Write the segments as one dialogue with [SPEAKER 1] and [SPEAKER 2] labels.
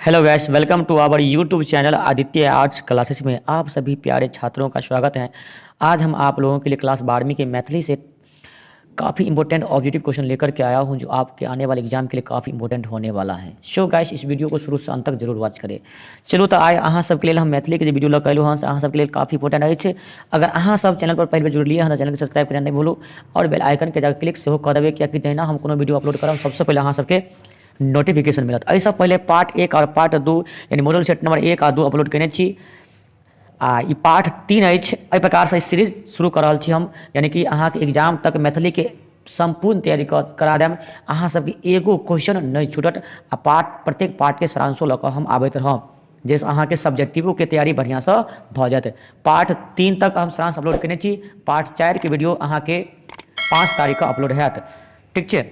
[SPEAKER 1] Hello guys, welcome to our YouTube channel Aditya arts classes में आप सभी प्यारे छात्रों का स्वागत है। आज हम आप लोगों के लिए क्लास 12वीं के मैथिली से काफ़ी इंपॉर्टेंट ऑब्जेक्टिव क्वेश्चन लेकर के आया हूं, जो आपके आने वाले एग्जाम के लिए काफ़ी इंपॉर्टेंट होने वाला है। सो गाइस, इस वीडियो को शुरू से अंत तक जरूर वॉच करें। चलू तो आइ अहाँ सबके लिए हम मैथिली के जे वीडियो लऽ कऽ अयलहुँ हँ, से अहाँ सबके लिए काफ़ी इंपॉर्टेंट अछि। अगर अहाँ सब चैनल पर पहिल बेर जुड़लियै हँ तऽ चैनल के सब्सक्राइब करना नहि भूलू और बेल आइकन के जाकर क्लिक सेहो कऽ देबै, कियाकि जहिना हम कोनो वीडियो अपलोड करब सबसँ पहिले अहाँ सबके नोटिफिकेशन मिलत। एहिसँ पहिले पार्ट 1 और पार्ट 2 यानी मॉडल सेट नंबर 1 आ 2 अपलोड केने छी आ ई पार्ट 3 अछि। एहि प्रकारसँ ई सीरीज शुरू कऽ रहल छी हम, यानी कि अहाँके एग्जाम तक मैथिलीके सम्पूर्ण तैयारी करा देब। अहाँ सबके एगो क्वेश्चन नहि छूटत आ पार्ट प्रत्येक पार्टके सारांशो लऽ कऽ हम आबैत रहब, जाहिसँ अहाँके सब्जेक्टिवोके तैयारी बढ़िआँसँ भऽ जायत। पार्ट 3 तक हम सारांश अपलोड केने छी। पार्ट 4के वीडियो अहाँके 5 तारीखके अपलोड हैत। ठीक छै,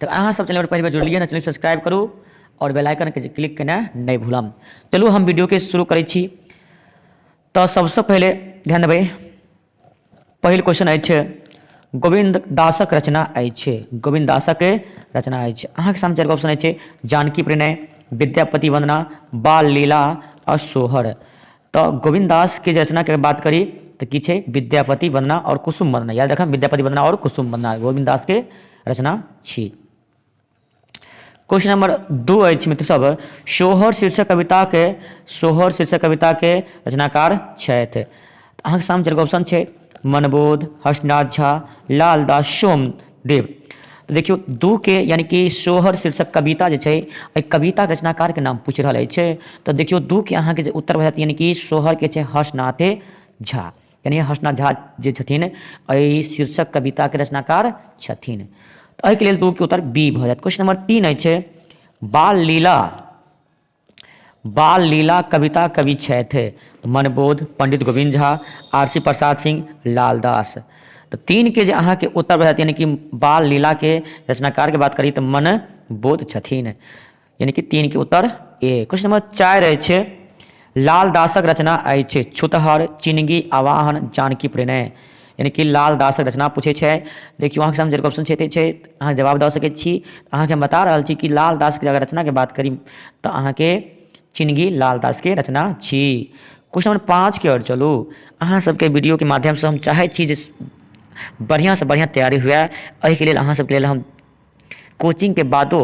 [SPEAKER 1] तऽ अहाँ सब चैनल पर पहिल बेर जुड़लियै ने, चैनल सब्सक्राइब करू और बेल आइकन के क्लिक केनाइ नहि भूलब। चलू हम वीडियो के शुरू करै छी। तऽ सबसँ पहिले ध्यान देबै, पहिल क्वेश्चन अछि गोविन्द दासक रचना अछि। गोविन्द दासक रचना अछि। अहाँके सामने चारि ऑप्शन अछि: जानकी प्रणय, विद्यापति वंदना, बाल लीला और सोहर। तऽ गोविन्द दास के रचना के बात करी तऽ की छै? विद्यापति वंदना और कुसुम वंदना। याद रखब, विद्यापति वंदना और कुसुम वंदना गोविन्द दास के रचना छी। क्वेश्चन नंबर 2 अछि मित्र सब, सोहर शीर्षक कविता के सोहर शीर्षक कविता के रचनाकार छथि। तऽ अहाँके सामने चारि ऑप्शन छै: मनबोध, हर्षनाथ झा, लालदास, सोमदेव। तऽ देखियौ, 2 के यानी कि सोहर शीर्षक कविता जे छै, एहि कविताके रचनाकारके नाम पूछि रहल अछि। तऽ देखियौ, 2 के अहाँके जे उत्तर भऽ जायत, यानी कि सोहरके छै हर्षनाथ झा, यानी हर्षनाथ झा जे छथिन एहि शीर्षक कविताके रचनाकार छथिन। तऽ एहिके लेल 2 के उत्तर बी भऽ जायत। क्वेश्चन नंबर 3 अछि, बाल लीला बाल लीला कविता कवि छथि मनबोध, पंडित गोविन्द झा, आरसी प्रसाद सिंह, लालदास। तऽ 3 के जे अहाँके उत्तर भऽ जायत, यानी कि बाल लीला के रचनाकार के बात करी तऽ मनबोध छथिन, यानी कि 3 के उत्तर ए। क्वेश्चन नंबर 4 अछि, लालदासक रचना अछि छुतहर, चिनगी, आवाहन, जानकी प्रणय। यानी कि लालदासक रचना पूछै छै। देखियौ, अहाँके सामने जे ऑप्शन छै छै, अहाँ जवाब दऽ सकै छी। अहाँके हम बता रहल छी कि लालदासके अगर रचनाके बात करी तऽ अहाँके चिनगी लालदासके रचना छी। क्वेश्चन नंबर 5 के ओर चलू। अहाँ सबके वीडियोके माध्यमसँ हम चाहै छी जे बढ़िआँसँ बढ़िआँ तैयारी हुए। एहिके लेल अहाँ सबके लेल हम कोचिंगके बादो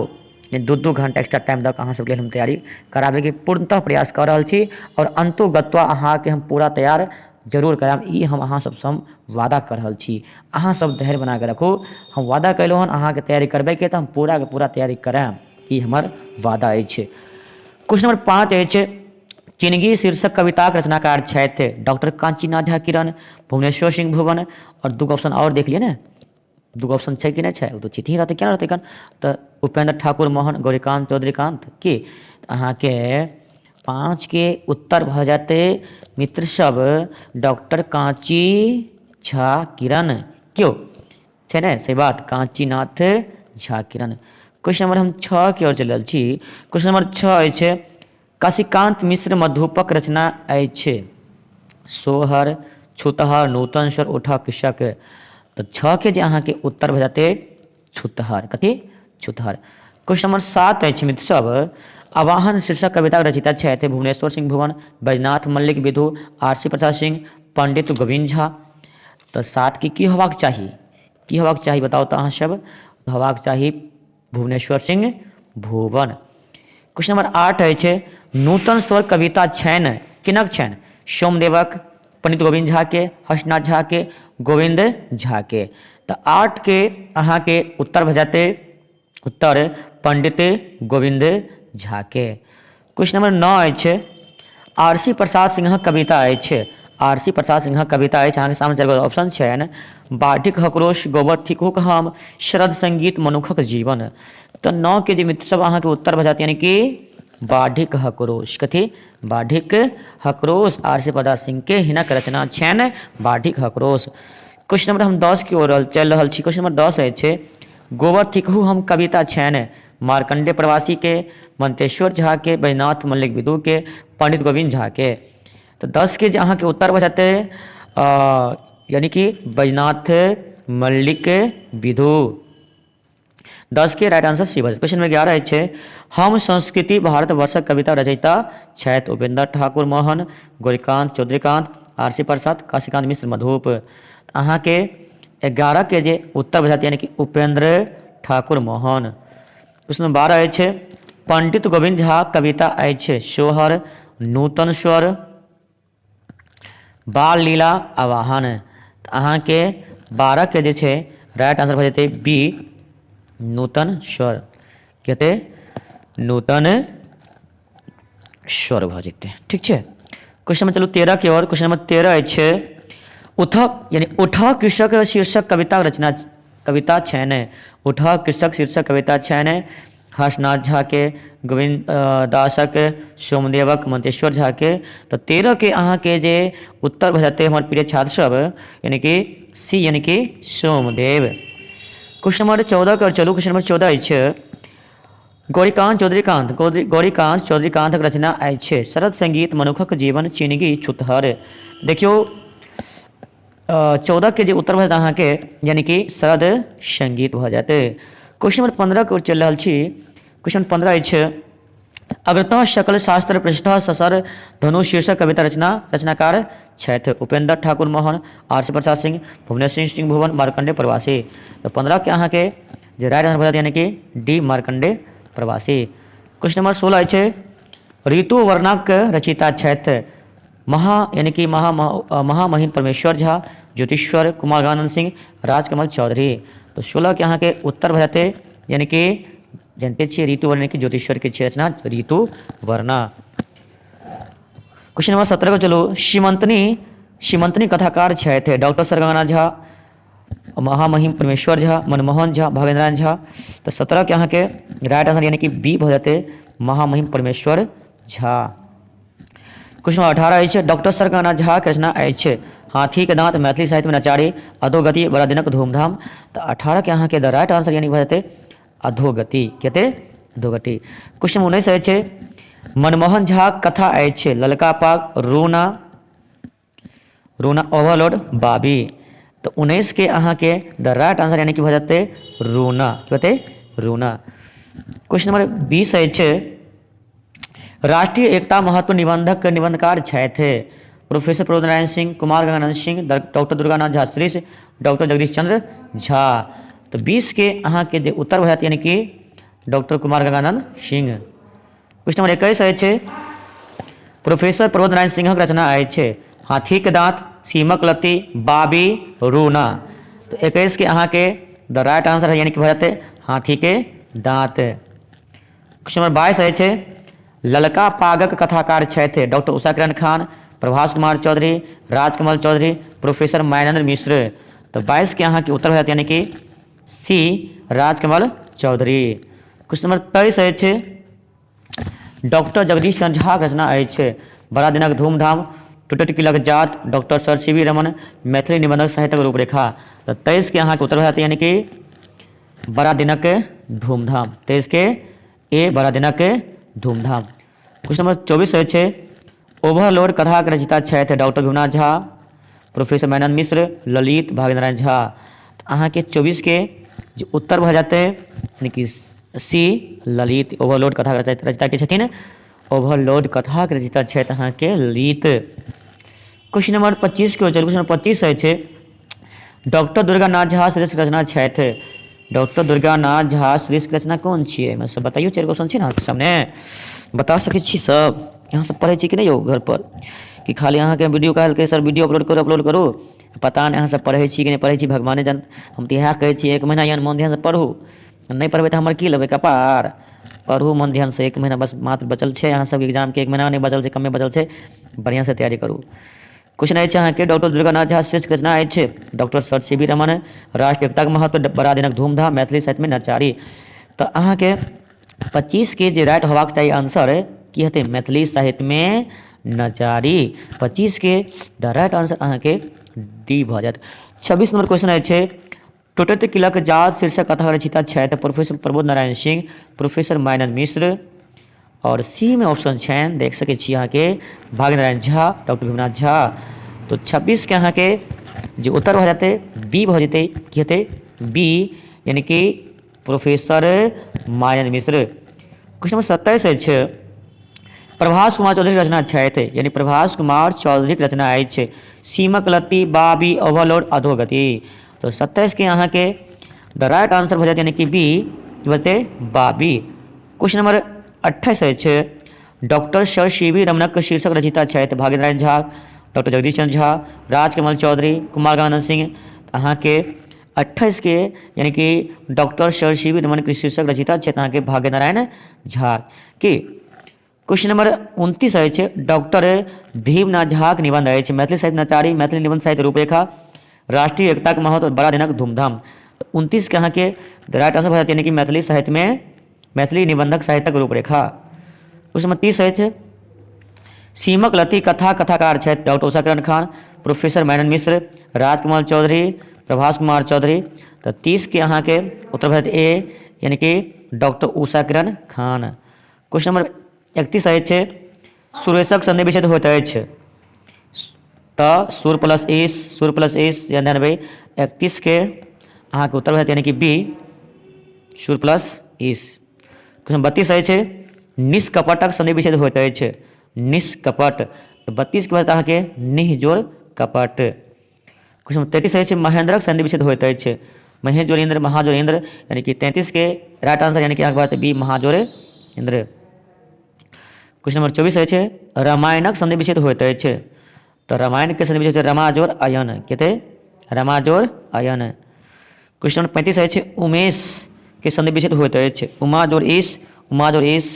[SPEAKER 1] 2-2 घंटा एक्स्ट्रा टाइम दऽ कऽ अहाँ सबके लेल हम तैयारी कराबैके पूर्णतः प्रयास कऽ रहल छी और अंतोगत्वा अहाँके हम पूरा तैयार जरूर करायब, ई हम अहाँ सबसँ हम वादा कऽ रहल छी। अहाँ सब धैर्य बना कऽ रखू। हम वादा कयलहुँ हन अहाँके तैयारी करबैके, तऽ हम पूराके पूरा तैयारी करायब, ई हमर वादा अछि। क्वेश्चन नंबर 5 अछि, चिनगी शीर्षक कविताक रचनाकार छथि डॉक्टर कांचीनाथ झा किरण, भुवनेश्वर सिंह भुवन और 2 ऑप्शन और देख लिअ ने, 2 ऑप्शन छै कि नहि छै? ओ तऽ चिट्ठी रहतै, केना रहतै कन? तऽ उपेंद्र ठाकुर मोहन, गौरीकांत चौधरीकांत की। तऽ अहाँके 5 के उत्तर भऽ जेतै मित्र सब डॉक्टर कांची झा किरण। क्यों छै ने से बात? कांचीनाथ झा किरण। क्वेश्चन नंबर हम 6 के ओर चलि रहल छी। क्वेश्चन नंबर 6 अछि, काशीकांत मिश्र मधुपक रचना अछि सोहर, छुतहर, नूतन स्वर, उठक कृषक। तऽ 6 के जे अहाँके उत्तर भऽ जेतै छुतहर। कथी? छुतहर। क्वेश्चन नंबर 7 अछि मित्र सब, आवाहन शीर्षक कविताक रचयिता छथि भुवनेश्वर सिंह भुवन, बैजनाथ मल्लिक विधु, आरसी प्रसाद सिंह, पंडित गोविन्द झा। तऽ 7 के की होबाक चाही? की होबाक चाही बताउ तऽ अहाँ सब? होबाक चाही भुवनेश्वर सिंह भुवन। क्वेश्चन नंबर 8 अछि, नूतन स्वर कविता छनि किनक छनि? सोमदेवक, पंडित गोविन्द झा के, हर्षनाथ झा के, गोविन्द झा के। तऽ 8 के अहाँके उत्तर भऽ जेतै उत्तर पंडित गोविन्द झा के। क्वेश्चन नंबर 9 अछि, आरसी प्रसाद सिंहक कविता अछि। आरसी प्रसाद सिंहक कविता अछि। अहाँके सामने चारि गो ऑप्शन छनि: बाढ़िक हकरोश, गोबर थिकहुक हम, शरद संगीत, मनुखक जीवन। तऽ 9 के जे मित्र सब अहाँके उत्तर भऽ जायत, यानी कि बाढ़िक हकरोश। कथी? बाढ़िक हकरोश। आरसी प्रसाद सिंह के हिनक रचना छनि बाढ़िक हकरोश। क्वेश्चन नंबर हम 10 के ओर चलि रहल छी। क्वेश्चन नंबर 10 अछि, गोबर थिकहु हम कविता छनि मार्कंडे प्रवासी के, मंतेश्वर झा के, बैजनाथ मल्लिक विदु के, पंडित गोविंद झा के। तऽ 10 के जे अहाँके उत्तर भऽ जेतै, यानी कि बैजनाथ मल्लिक विदु। 10 के राइट आंसर सी भऽ जायत। क्वेश्चन नंबर 11 अछि, हम संस्कृति भारतवर्षक कविता रचयिता छथि उपेंद्र ठाकुर मोहन, गौरीकांत चौधरीकांत, आर सी प्रसाद, काशीकांत मिश्र मधुप। तऽ अहाँके 11 के जे उत्तर भऽ जायत, यानी कि उपेंद्र ठाकुर मोहन। क्वेश्चन नंबर 12 अछि, पंडित गोविंद झा कविता अछि सोहर, नूतन स्वर, बाल लीला, आवाहन। तऽ अहाँके 12 के जे छै राइट आंसर भऽ जेतै बी, नूतन स्वर। की हेतै? नूतन स्वर भऽ जेतै। ठीक छै, क्वेश्चन नंबर चलू 13 के। और क्वेश्चन नंबर 13 अछि, उठ यानी उठ कृषक शीर्षक कविता रचना कविता छनि। उठ कृषक शीर्षक कविता छनि हर्षनाथ झाके, गोविन्द दासक, सोमदेवक, मंतेश्वर झाके। तऽ 13 के अहाँके जे उत्तर भऽ जेतै हमर प्रिय छात्र सब, यानी कि सी, यानी कि सोमदेव। क्वेश्चन नंबर 14 के चलू। क्वेश्चन नंबर 14 अछि, गौरीकांत चौधरीकांत, गौरीकांत चौधरीकांतक रचना अछि शरद संगीत, मनुखक जीवन, चिनगी, छुतहर। देखियौ, 14 के जे उत्तर भऽ जायत अहाँके, यानी कि शरद संगीत भऽ जायत। क्वेश्चन नंबर 15 के चलि रहल छी। क्वेश्चन 15 अछि, अग्रतः सकल शास्त्र पृष्ठ ससर धनु शीर्षक कविता रचना रचनाकार छथि उपेंद्र ठाकुर मोहन, आर सी प्रसाद सिंह, भुवनेश्वर सिंह भुवन, मार्कंडे प्रवासी। तऽ 15 के अहाँके जे राइट आंसर भऽ जायत, यानी कि डी, मार्कंडे प्रवासी। क्वेश्चन नंबर 16 अछि, ऋतु वर्णाक रचयिता छथि महा यानी कि महामहिम परमेश्वर झा, ज्योतिश्वर, कुमार गंगानंद सिंह, राजकमल चौधरी। तऽ 16 के अहाँके उत्तर भऽ जेतै, यानी कि जानते छियै ऋतु वर्ण की ज्योतिश्वर के छियै रचना ऋतु वर्णा। क्वेश्चन नंबर 17 के चलू। सीमंतनी, सीमंतनी कथाकार छथि डॉक्टर सर गंगानाथ झा, महामहिम परमेश्वर झा, मनमोहन झा, भागेंद्र झा। तऽ 17 के अहाँके राइट आंसर यानी कि बी भऽ जेतै, महामहिम परमेश्वर झा। क्वेश्चन नंबर 18 अछि, डॉक्टर सर गंगानाथ झाक रचना अछि हाथीके दाँत, मैथिली साहित्यमे नचारी, अधोगति, बड़ा दिनक धूमधाम। तऽ 18 के अहाँके द राइट आंसर यानी भऽ जेतै अधोगति। की हेतै? अधोगति। क्वेश्चन नंबर 19 अछि, मनमोहन झाक कथा अछि ललका पाग, रोना, रोना, ओवरलोड, बाबी। तऽ 19 के अहाँके द राइट आंसर यानी कि भऽ जेतै रोना। की हेतै? रोना। क्वेश्चन नंबर 20 अछि, राष्ट्रीय एकता महत्व निबंधक निबंधकार छथि प्रोफेसर प्रबोध नारायण सिंह, कुमार गंगानंद सिंह, डॉक्टर दुर्गानाथ झा श्रीश, डॉक्टर जगदीश चंद्र झा। तऽ 20 के अहाँके जे उत्तर भऽ जायत, यानी कि doctor Kumar Ganganand Singh. Question number 21 अछि, प्रोफेसर प्रबोध नारायण सिंहक रचना अछि हाथीके दाँत, सीमक लत्ती, बाबी, रूना। तऽ 21 के अहाँके द राइट आंसर है, यानी कि भऽ जेतै हाथीके दाँत। क्वेश्चन नंबर 22 अछि, ललका पागक कथाकार छथि डॉक्टर उषा किरण खान, प्रभास कुमार चौधरी, राजकमल चौधरी, प्रोफेसर मायानंद मिश्र। तऽ 22 के अहाँके उत्तर भऽ जायत, यानी कि C, Rajkamal Chaudhary. Question number 23 अछि, डॉक्टर जगदीश चंद्र झाक रचना अछि बड़ा दिनक धूमधाम, टूटत किलक जात, doctor sir C V Raman, Maithili निबंधक साहित्यक रूपरेखा। तऽ 23 के अहाँके उत्तर भऽ जायत, यानी कि बड़ा दिनक धूमधाम। 23 के ए, बड़ा दिनक धूमधाम। क्वेश्चन नंबर 24 अछि, ओवरलोड कथाक रचयिता छथि डॉक्टर भीमनाथ झा, प्रोफेसर मायानंद मिश्र, ललित, भाग्यनारायण झा। तऽ अहाँके 24 के जे उत्तर भऽ जेतै, यानी कि सी, ललित। ओवरलोड कथाक रचयिता के छथिन? ओवरलोड कथाक रचयिता छथि अहाँके ललित। क्वेश्चन नंबर 25 के चलू। क्वेश्चन नंबर 25 अछि, डॉक्टर दुर्गानाथ झा श्रेष्ठ रचना छथि। डॉक्टर दुर्गानाथ झा श्रेष्ठ रचना कोन छियै एहिमे सब बताइयो। चारि क्वेश्चन छै ने अहाँके सामने, बता सकै छी सब? अहाँ सब पढ़ै छी कि नहि यौ घर पर, कि खाली अहाँके वीडियो कहलकै सर वीडियो अपलोड करू, अपलोड करू? पता नहि अहाँ सब पढ़ै छी कि नहि पढ़ै छी, भगवाने जान। हम तऽ इएह कहै छी, एक महीना यान मन ध्यानसँ पढ़ू। नहि पढ़बै तऽ हमर की लेबै कपार? पढ़ू मन ध्यानसँ। एक महीना बस मात्र बचल छै अहाँ सबके एग्जामके। एक महीना नहि बचल छै, कमे बचल छै। बढ़िआँसँ तैयारी करू। क्वेश्चन अछि अहाँके, डॉक्टर दुर्गानाथ झा श्रेष्ठ रचना अछि doctor sir C V Raman, राष्ट्रीय एकताक महत्व, बड़ा दिनक धूमधाम, मैथिली साहित्यमे नचारी। तऽ अहाँके 25 के जे राइट होबाक चाही आंसर की हेतै? मैथिली साहित्यमे नचारी। 25 के द राइट आंसर अहाँके डी भऽ जायत। 26 नंबर क्वेश्चन अछि, टूटैत किलक जात शीर्षक कथा रचयिता छथि प्रोफेसर प्रबोध नारायण सिंह, प्रोफेसर मायानंद मिश्र, आओर सी में ऑप्शन छनि, देख सकै छी अहाँके, भाग्यनारायण झा, डॉक्टर भीमनाथ झा। तऽ 26 के अहाँके जे उत्तर भऽ जेतै, बी भऽ जेतै। की हेतै? बी, यानी कि प्रोफेसर मायन मिश्र। क्वेश्चन नंबर 27 अछि, प्रभास कुमार चौधरीक रचना छथि, यानी प्रभास कुमार चौधरीक रचना अछि सीमक लत्ती, बाबी, ओवरलोड, अधोगति। तऽ 27 के अहाँके द राइट आंसर भऽ जायत, यानी कि बी की बजतै बाबी। क्वेश्चन नंबर 28 अछि, डॉक्टर सर सी वी रमणक शीर्षक रचयिता छथि भाग्यनारायण झा, डॉक्टर जगदीश चंद्र झा, राजकमल चौधरी, कुमार गंगानंद सिंह। तऽ अहाँके 28 के यानी कि डॉक्टर सर सी वी रमणक शीर्षक रचयिता छथि अहाँके भाग्यनारायण झा की। क्वेश्चन नंबर 29 अछि, डॉक्टर भीमनाथ झाक निबंध अछि मैथिली साहित्य नचारी, मैथिली निबंध साहित्य रूपरेखा, राष्ट्रीय एकताक महत्व, बड़ा दिनक धूमधाम। तऽ 29 के अहाँके राइट आंसर भऽ जायत, यानी कि मैथिली साहित्यमे मैथिली निबंधक साहित्यक रूपरेखा। क्वेश्चन नंबर 30 अछि, सीमक लती कथा कथाकार छथि डॉक्टर उषा किरण खान, प्रोफेसर मैनन मिश्र, राजकमल चौधरी, प्रभास कुमार चौधरी। तऽ 30 के अहाँके उत्तर भऽ जायत ए, यानी कि doctor Usha Kiran Khan. Question number 31 अछि, सुरेशक संधि विच्छेद होइत अछि तऽ सुर प्लस ईस, सुर प्लस ईस, या ध्यान देबै 31 के अहाँके उत्तर भऽ जायत यानी कि बी, सुर प्लस ईस। क्वेश्चन 32 अछि, निष्कपटक संधि विच्छेद होइत अछि निष्कपट, तऽ 32 के भऽ जायत अहाँके निःजोड़ कपट। क्वेश्चन नंबर 33 अछि, महेंद्रक संधि विच्छेद होइत अछि महेजोर इंद्र, महाजोर इंद्र, यानी कि 33 के राइट आंसर यानी कि अहाँके बात बी, महाजोर इंद्र। क्वेश्चन नंबर 24 अछि, रामायणक संधि विच्छेद होइत अछि तऽ रामायणके संधि विच्छेद रमाजोर अयन, कते रमाजोर अयन। क्वेश्चन नंबर 35 अछि, उमेश के संधि विच्छेद होइत अछि उमा जोर ईश, उमा जोर ईश,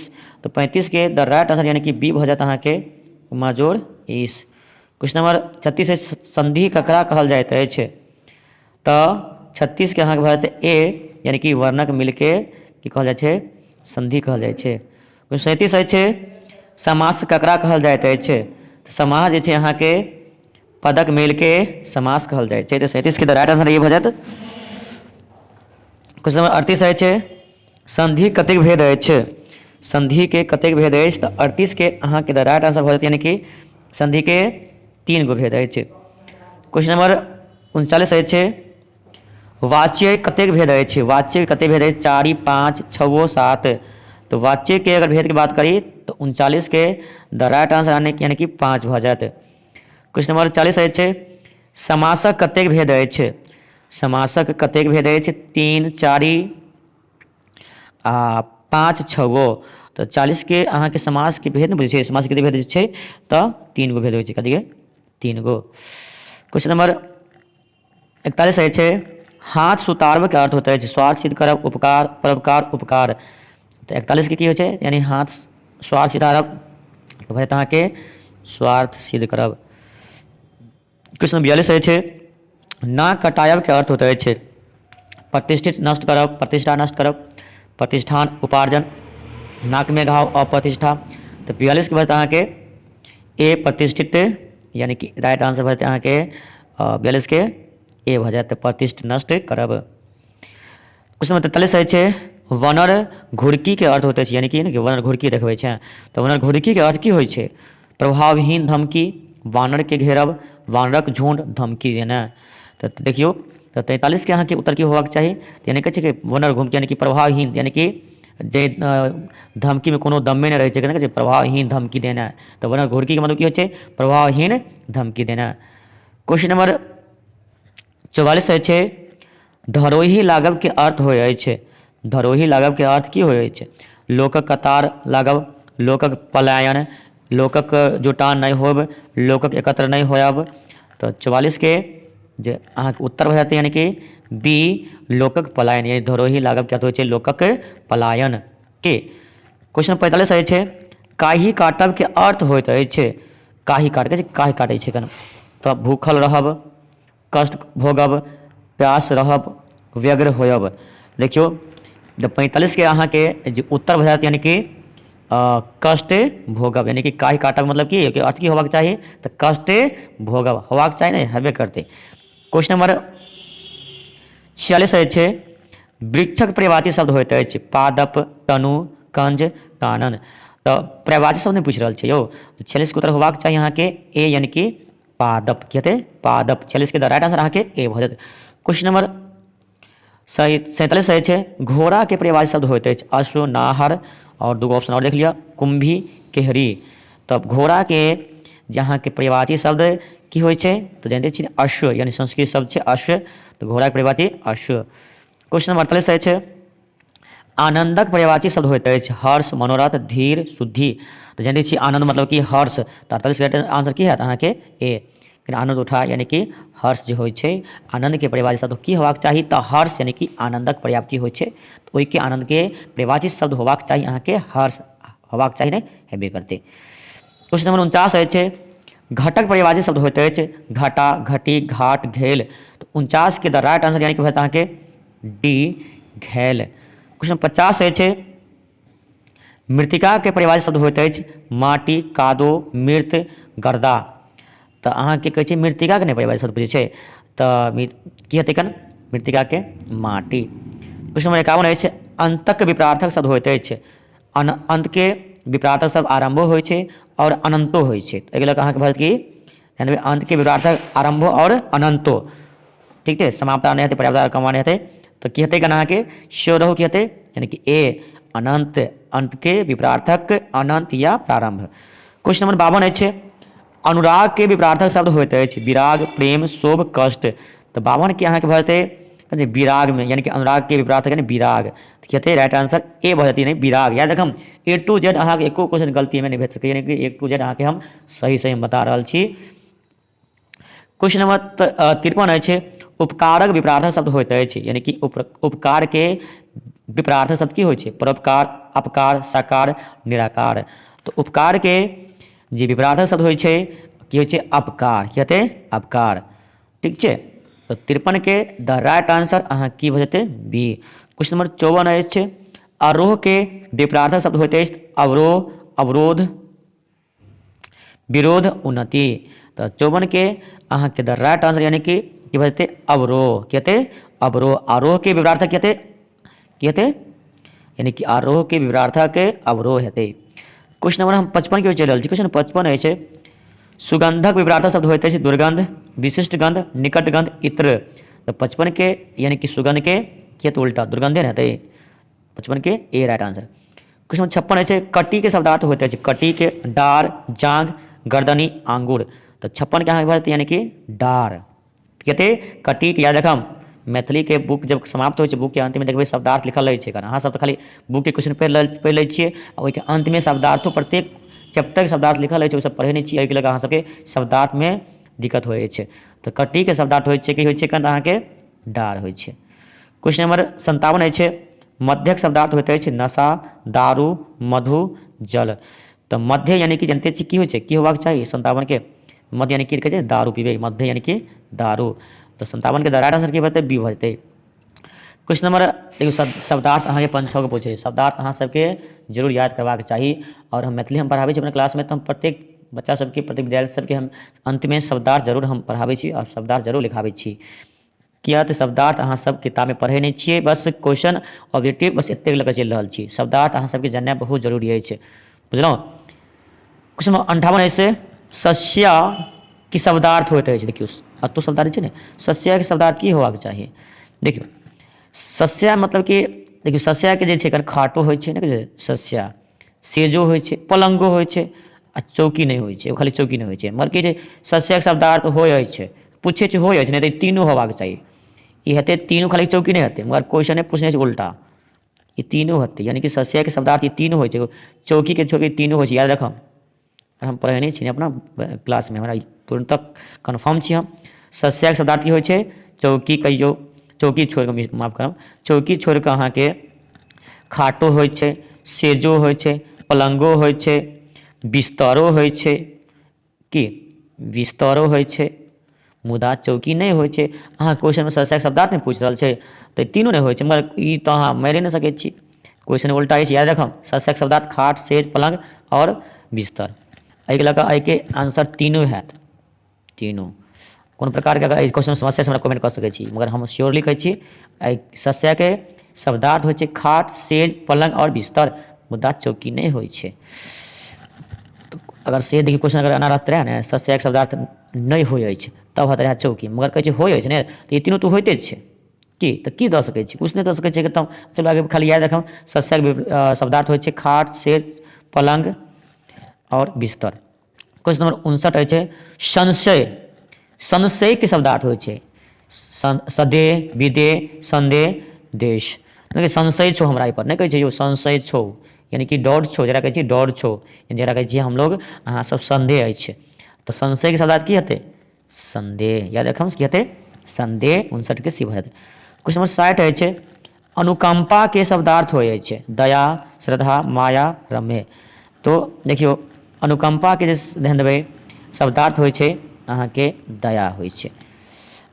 [SPEAKER 1] तऽ 35 के द राइट आंसर यानी कि बी भऽ जायत अहाँके उमा जोर ईश। क्वेश्चन नंबर 36 अछि, संधि ककरा कहल जाइत अछि तऽ 36 के अहाँके भऽ जायत ए, यानी कि वर्णक मिलके की कहल जाइ छै संधि कहल जाइ छै। क्वेश्चन 37 अछि, समास ककरा कहल जाइत अछि तऽ समास जे छै अहाँके पदक मेलके समास कहल जाइ छै। तऽ 37 के द राइट आंसर ये भऽ जायत। क्वेश्चन नंबर 38 अछि, संधि कतेक भेद अछि, संधिके कतेक भेद अछि तऽ 38 के अहाँके द राइट आंसर भऽ जायत, यानी कि संधिके 3 गो भेद अछि। क्वेश्चन नंबर 39 अछि, वाच्य कतेक भेद अछि, वाच्य कतेक भेद अछि 4, 5, 6, 7। तऽ वाच्यके अगर भेदके बात करी तऽ 39 के द राइट आंसर यानी कि 5 भऽ जायत। क्वेश्चन नंबर 40 अछि, समासक कतेक भेद अछि, समासक कतेक भेद अछि 3, 4 आ 5, 6। तऽ 40 के अहाँके समासके भेद नहि बुझै छै, समासके कतेक भेद छै तऽ 3 गो भेद होइ छै, कथी के 3 गो। क्वेश्चन नंबर 41 अछि, हाथ सुतारबके अर्थ होइत अछि स्वार्थ सिद्ध करब, उपकार, परोपकार, उपकार। तऽ 41 के की होइ छै यानी हाथ स्वार्थ सिद्ध करब, तऽ भऽ जायत अहाँके स्वार्थ सिद्ध करब। क्वेश्चन नंबर 42 अछि, नाक कटायबके अर्थ होइत अछि प्रतिष्ठित नष्ट करब, प्रतिष्ठा नष्ट करब, प्रतिष्ठान उपार्जन, नाकमे घाव अप्रतिष्ठा। तऽ 42 के भऽ जायत अहाँके ए प्रतिष्ठित, यानी कि राइट आंसर भऽ जेतै अहाँके 42 के ए भऽ जायत प्रतिष्ठित नष्ट करब। क्वेश्चन नंबर 43 अछि, वनर घुड़कीके अर्थ होइत अछि यानी कि वनर घुड़की देखबै छै तऽ वनर घुड़कीके अर्थ की होइ छै प्रभावहीन धमकी, वानरके घेरब, वानरक झुण्ड, धमकी देनाइ। तऽ देखियौ तऽ 43 के अहाँके उत्तर की होबाक चाही, यानी कहै छै कि वनर घुमकी यानी कि प्रभावहीन, यानी कि जे धमकीमे कोनो दमे नहि रहै छै, कहै छै प्रभावहीन धमकी देनाइ, तऽ वनर घुड़कीके मतलब की होइ छै प्रभावहीन धमकी देनाइ। क्वेश्चन नंबर 44 अछि, धरोही लागबके अर्थ होइ अछि, धरोही लागबके अर्थ की होइ अछि लोकक कतार लागब, लोकक पलायन, लोकक जुटान नहि होयब, लोकक एकत्र नहि होयब। तऽ 44 के जे अहाँके उत्तर भऽ जायत यानी कि बी, लोकक पलायन, यानी धरोही लागबके अर्थ होइ छै लोकक पलायन के। क्वेश्चन 45 अछि, काहि काटबके अर्थ होइत अछि, काहि काट कहै छै काहि काटै छै केना, तऽ भूखल रहब, कष्ट भोगब, प्यास रहब, व्यग्र होयब। देखियौ तऽ 45 के अहाँके जे उत्तर भऽ जायत यानी कि कष्ट भोगब, यानी कि काहि काटब मतलब की अर्थ की होबाक चाही तऽ कष्ट भोगब होबाक चाही, नहि हेबे करतै। क्वेश्चन नंबर 46 अछि, वृक्षक पर्यायवाची शब्द होइत अछि पादप, तनु, कंज, कानन। तऽ पर्यायवाची शब्द नहि पूछि रहल छै यौ, 46 के उत्तर होबाक चाही अहाँके ए, यानी कि पादप, की हेतै पादप। 46 के राइट आंसर अहाँके ए भऽ जायत। क्वेश्चन नंबर सही 47 सही छै। घोड़ाके पर्यायवाची शब्द होइत अछि अश्व, नाहर, आओर दूगो ऑप्शन आओर देख लिअ, कुम्भी, केहरी। तब घोड़ाके जे अहाँके पर्यायवाची शब्द की होइ छै तऽ जानिते छी अश्व, यानी संस्कृत शब्द छै अश्व, तऽ घोड़ाके पर्यायवाची अश्व। क्वेश्चन नंबर 48 सही छै। आनन्दक पर्यायवाची शब्द होइत अछि हर्ष, मनोरथ, धीर, शुद्धि। तऽ जानिते छी आनन्द मतलब कि हर्ष, तऽ 48 राइट आंसर की हैत अहाँके ए, आनन्द उठा, यानी कि हर्ष जे होइ छै। आनन्दके पर्यायवाची शब्द की होबाक चाही तऽ हर्ष, यानी कि आनन्दक पर्याप्ति होइ छै, तऽ ओहिके आनन्दके पर्यायवाची शब्द होबाक चाही अहाँके हर्ष होबाक चाही, नहि हेबे करतै। क्वेश्चन नंबर 49 अछि, घटक पर्यायवाची शब्द होइत अछि घटा, घटी, घाट, घेल। तऽ 49 के द राइट आंसर यानी कि होयत अहाँके डी, घेल। क्वेश्चन 50 अछि, मृतिकाके पर्यायवाची शब्द होइत अछि माटि, कादो, मृत, गर्दा। तऽ अहाँके कहै छै मृतिकाके नहि पर्यायवाची शब्द पूछै छै, तऽ की हेतै कन मृतिकाके माटि। क्वेश्चन नंबर 51 अछि, अन्तक विपरार्थक शब्द होइत अछि। अन्तके विपरार्थक शब्द आरम्भो होइ छै आओर अनन्तो होइ छै। एहिके लऽ कऽ अहाँके भऽ जायत कि यानी अन्तके विपरार्थक आरम्भो आओर अनन्तो, ठीक छै, समाप्ता नहि हेतै, पर्याप्त कमा नहि हेतै, तऽ की हेतै कन अहाँके श्योर रहू की हेतै, यानी कि ए, अनंत, अन्तके विपरार्थक अनंत या प्रारम्भ। क्वेश्चन नंबर 52 अछि, अनुरागके विपरार्थक शब्द होइत अछि विराग, प्रेम, शोभ, कष्ट। तऽ 52 के अहाँके भऽ जेतै जे विरागमे, यानी कि अनुरागके विपरार्थक यानी विराग, तऽ की हेतै राइट आंसर ए भऽ जेतै, यानी विराग। याद रखम ए टू जेड अहाँके एको क्वेश्चन गलतीमे नहि भेट सकैए, यानी कि ए टू जेड अहाँके हम सही सही बता रहल छी। क्वेश्चन नंबर 53 अछि, उपकारक विपरार्थक शब्द होइत अछि, यानी कि उपकारके विपरार्थक शब्द की होइ छै परोपकार, अपकार, साकार, निराकार। तऽ उपकारके जे विपरार्थक शब्द होइ छै की होइ छै अपकार, की हेतै अपकार, ठीक छै। तऽ 53 के द राइट आंसर अहाँ की भऽ जेतै बी। क्वेश्चन नंबर 54 अछि, आरोहके विपरार्थक शब्द होइत अछि अवरोह, अवरोध, विरोध, उन्नति। तऽ 54 के अहाँके द राइट आंसर यानी कि की भऽ जेतै अवरोह, की हेतै अवरोह। आरोह के विपरार्थक की हेतै, की हेतै यानी कि आरोह के विपरार्थक अवरोह हेतै। क्वेश्चन नंबर हम 55 के चलि रहल छी। क्वेश्चन 55 अछि, सुगंधक विपरार्थक शब्द होइत अछि दुर्गंध, विशिष्ट गंध, निकट गंध, इत्र। तऽ 55 के यानी कि सुगंध के की हेतै उल्टा दुर्गंधे ने हेतै, 55 के ए राइट आंसर। क्वेश्चन नंबर 56 अछि, कटी के शब्दार्थ होइत अछि कटी के डार, जांघ, गर्दनी, आंगुर। तऽ 56 के अहाँके भऽ जेतै यानी कि डार, की हेतै कटी के। याद रखम मैथिली के बुक जब समाप्त होइ छै, बुक के अंत में देखबै शब्दार्थ लिखल रहै छै, कारण अहाँ सब तऽ खाली बुक के क्वेश्चन पढ़ि लै छियै आ ओहिके अंत में शब्दार्थो प्रत्येक चैप्टर के शब्दार्थ लिखल रहै छै, ओहि सब पढ़ै नहि छियै, एहिके लऽ कऽ अहाँ सबके शब्दार्थ में दिक्कत होइ छै। तऽ कटी के शब्दार्थ होइ छै की होइ छै कन अहाँके डार होइ छै। क्वेश्चन नंबर 57 अछि, मध्यक शब्दार्थ होइत अछि नशा, दारू, मधु, जल। तऽ मध्य यानी कि जानते छी की होइ छै, की होबाक चाही 57 के मध्य यानी कि कहै छै दारू पीबै, मध्य यानी कि दारू। तऽ 57 के राइट आंसर की भऽ जेतै बी भऽ जेतै। क्वेश्चन नंबर देखियौ शब्दार्थ अहाँके 5-6 गो पूछै, शब्दार्थ अहाँ सबके जरूर याद करबाक चाही। आओर हम मैथिली हम पढ़ाबै छी अपना क्लासमे, तऽ हम प्रत्येक बच्चा सबके, प्रत्येक विद्यार्थी सबके हम अन्तमे शब्दार्थ जरूर हम पढ़ाबै छी आओर शब्दार्थ जरूर लिखाबै छी। किया तऽ शब्दार्थ अहाँ सब किताबमे पढ़ै नहि छियै, बस क्वेश्चन ऑब्जेक्टिव बस एतेक लऽ कऽ चलि रहल छी। शब्दार्थ अहाँ सबके जाननाइ बहुत जरूरी अछि, बुझलहुँ। क्वेश्चन नंबर 58 अछि, सस्या की शब्दार्थ होइत अछि। देखियौ एतौ शब्दार्थ छै ने, सस्याके शब्दार्थ की होबाक चाही। देखियौ सस्या मतलब कि देखियौ सस्याके जे छै एकर खाटो होइ छै ने, कहै छै सस्या, सेजो होइ छै, पलङ्गो होइ छै, आ चौकी नहि होइ छै, ओ खाली चौकी नहि होइ छै। मगर की छै सस्याके शब्दार्थ होइ अछि, पूछै छै होइ अछि, नहि तऽ ई तीनू होबाक चाही। ई हेतै तीनू, खाली चौकी नहि हेतै, मगर क्वेश्चने पूछने छै उल्टा, ई तीनू हेतै, यानी कि सस्याके शब्दार्थ ई तीनू होइ छै, चौकीके छोड़ि कऽ तीनू होइ छै। याद रखब, हम पढ़ेने छी अपना क्लासमे, हमरा पूर्णतः कन्फर्म छी हम। सस्याके शब्दार्थ की होइ छै चौकी कहियौ, चौकी छोड़ि कऽ, माफ करब, चौकी छोड़ि कऽ अहाँके खाटो होइ छै, सेजो होइ छै, पलङ्गो होइ छै, बिस्तरो होइ छै, की बिस्तरो होइ छै, मुदा चौकी नहि होइ छै। अहाँ क्वेश्चनमे सस्याके शब्दार्थ नहि पूछि रहल छै, तऽ तीनू नहि होइ छै, मगर ई तऽ अहाँ मारि नहि सकै छी, क्वेश्चन उल्टा अछि। याद रखब सस्याके शब्दार्थ खाट, सेज, पलङ्ग आओर बिस्तर। एहिके लऽ कऽ एहिके आंसर तीनू हैत, तीनू। कोनो प्रकारके अगर एहि क्वेश्चनमे समस्या छै हमरा कमेंट कऽ सकै छी, मगर हम श्योरली कहै छी एहि सस्याके शब्दार्थ होइ छै खाट, सेज, पलङ्ग आओर बिस्तर, मुदा चौकी नहि होइ छै। अगर से देखियौ क्वेश्चन अगर एना रहत रहए ने, सस्याके शब्दार्थ नहि होइ अछि, तब होइत रहए चौकी, मगर कहै छै होइ अछि ने, तऽ ई तीनू तऽ होइते छै। की तऽ की दऽ सकै छी? किछु नहि दऽ सकै छियै एकदम। चलू आगे, खाली याद राखब, शस्यके शब्दार्थ होइ छै खाट, सेज, पलङ्ग आओर बिस्तर। क्वेश्चन नंबर 59 अछि, संशय। संशयके शब्दार्थ होइ छै सदेह, विदेह, संदेह, देश। संशय छौ हमरा एहिपर, नहि कहै छै यौ संशय छौ, यानी कि डर छौ, जकरा कहै छियै डर छौ, जकरा कहै छियै हमलोग अहाँ सब संदेह अछि। तऽ संशयके शब्दार्थ की हेतै? संदेह। याद राखब, की हेतै? संदेह। 59के सी भऽ जेतै। क्वेश्चन नंबर 60 अछि, अनुकम्पाके शब्दार्थ होइ अछि दया, श्रद्धा, माया, रम्य। तो देखियौ, अनुकम्पाके जे ध्यान देबै, शब्दार्थ होइ छै अहाँके दया होइ छै।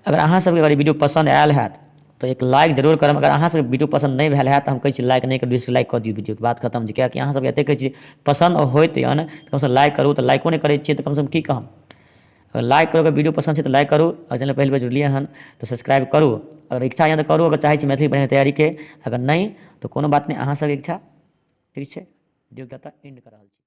[SPEAKER 1] अगर अहाँ सबके अगर वीडियो पसन्द आयल हैत तऽ एक लाइक जरूर करब। अगर अहाँ सबके वीडियो पसन्द नहि भेल हैत तऽ हम कहै छी लाइक नहि करू, डिसलाइक कऽ दियौ वीडियोके, बात खतम छै। किएकि अहाँ सबके एतेक कहै छी पसन्द होइत यऽ ने तऽ कमसँ कम लाइक करू, तऽ लाइको नहि करै छियै तऽ कमसँ कम की कहब। अगर लाइक करू, अगर वीडियो पसन्द छै तऽ लाइक करू। अगर चैनल पहिल बेर जुड़लियै हन तऽ सब्सक्राइब करू। अगर इच्छा यऽ तऽ करू, अगर चाहै छी मैथिली पढ़ैके तैयारीके, अगर नहि तऽ कोनो बात नहि, अहाँ सबके इच्छा। ठीक छै, वीडियोके एतऽ एंड कऽ रहल छी।